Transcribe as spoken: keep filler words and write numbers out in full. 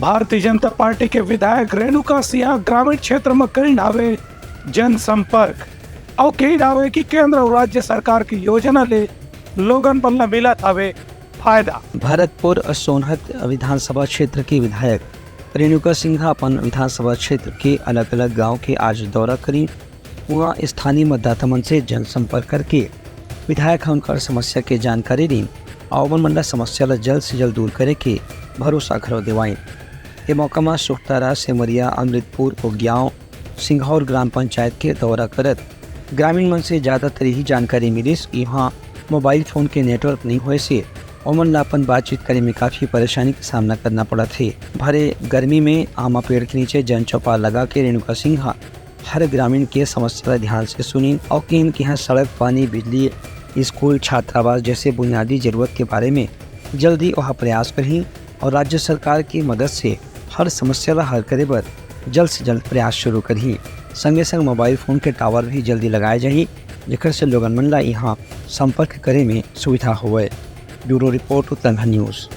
Bharatiya Janata party के विधायक रेणुका सिंह ग्रामीण क्षेत्र म करिन हावे जनसंपर्क अउ कहिन हावे कि केंद्र अउ राज्य सरकार के योजना ले लोगन मन ल मिलत हावे फायदा। भरतपुर अउ सोनहत विधानसभा क्षेत्र के विधायक रेणुका सिंह अपन विधानसभा क्षेत्र के अलग-अलग गांव के आज दौरा करिन। उहां स्थानीय मतदाता मन से जनसंपर्क करके विधायक ह उनकर समस्या के जानकारी दीन अउ ओमन मन ल समस्या ल जल्द से जल्द दूर करे के भरोसा घलो देवाइन। ये मौका म सुखतारा, सेमरिया, अमृतपुर, उगियाव, सिंघौर ग्राम पंचायत के दौरा करत ग्रामीण मन से ज्यादातर यही जानकारी मिलिस कि इहां मोबाइल फोन के नेटवर्क नइ होए से ओमन ला अपन बातचीत करे में काफी परेशानी के सामना करना पड़त हे। भरे गर्मी में आमा पेड़ के नीचे जनचौपाल लगा के रेणुका सिंह ह हर ग्रामीण के समस्या ला ध्यान से सुनिन अउ किहिन कि इहां सड़क, पानी, बिजली, स्कूल, छात्रावास जैसे बुनियादी जरूरत के बारे में जल्दी वह प्रयास करही अउ राज्य सरकार की मदद से हर समस्या ला हल करे बर जल्द से जल्द प्रयास शुरू करही। संगे संग मोबाइल फोन के टावर भी जल्दी लगाए जाही, जेकर से लोगन मन ला इहां संपर्क करे में सुविधा होवय। Bureau report, Uttarakhand news.